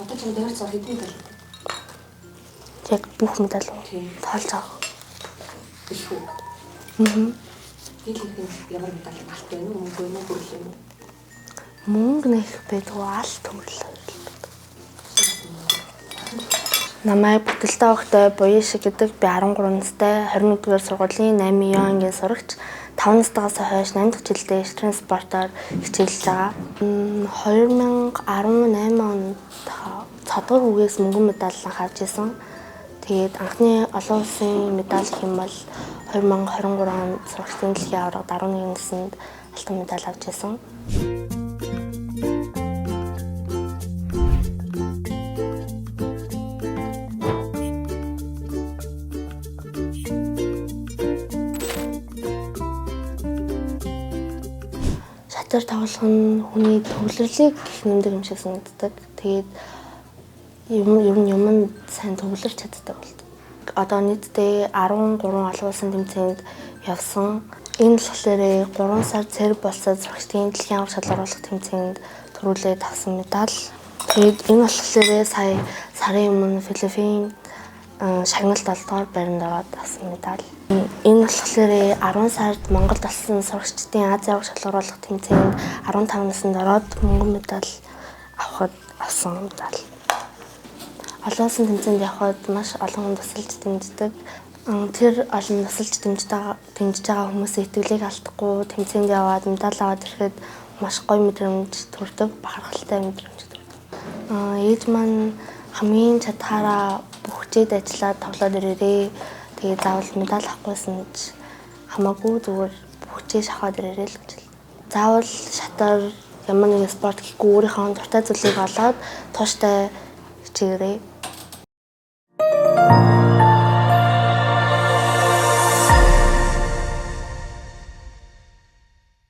Одоо ч дайрцаа хэдэн медаль? Яг бүх медаль уу? Тоолж авах. Их үү? Дийлэнх нь ямар медаль, алт байна уу, мөнгө байна уу, хүрэл юм уу? Мөнгө нэх байдгүй, алт хүрэл. Намайг Бүтэлтэй огтой Буян шиг гэдэг, би 13 настай, 21-р сургуулийн 8 Ё ангийн сурагч, 5 настайгаас хойш 8 дахь жилдээ шатрын спортоор хичээлж байгаа. 2018 онд цодгор үгээс мөнгөн медаль авч ирсэн. Тэгээд анхны олон улсын медаль гэх юм бол 2023 онд сурагчдын дэлхийн аваргад 11 наснд алтан медаль авч ирсэн. Шатар тоглох нь хүний төвлөрлийг их нэмдэг юм шиг санагддаг. Тэгээд юм ер нь юм сайн төвлөрч чаддаг болдог. Одоо нийтдээ 13 олон улсын тэмцээнд явсан. Энэ болохоор 3 сар Серб улсад сурагчдын дэлхийн аварга шалгаруулах тэмцээнд төрүүлээд авсан медаль. Тэгээд энэ болохоор сая сарын өмнө Филиппин шагналт 7 дугаар байранд ороод авсан медаль. Энэ болохоор 10 сард Монголд болсон сурагчдын Азийн аварга шалгаруулах тэмцээнд 15 наснд ороод мөнгөн медаль авахад авсан медаль. Олон улсын тэмцээнд явхад маш олон хүн тусалж дэмждэг. Тэр олон тусалж дэмжиж байгаа хүмүүсийн итгэлийг алдахгүй тэмцээнд яваад медаль аваад ирэхэд маш гоё мэдрэмж төрдөг, бахархалтай мэдрэмж төрдөг. Ээж маань хамгийн чадхаараа бүх хичээд ажиллаад тоглоод ирээрээ. Тэгээ заавал медаль авахгүйсэн ч хамаагүй, зүгээр бүх хичээж аваад ирээрээ л гэж. Заавал шатар ямар нэгэн спорт гэхгүй өөрийнхөө дуртай зүйлийг олоод тууштай хичээгээрэй.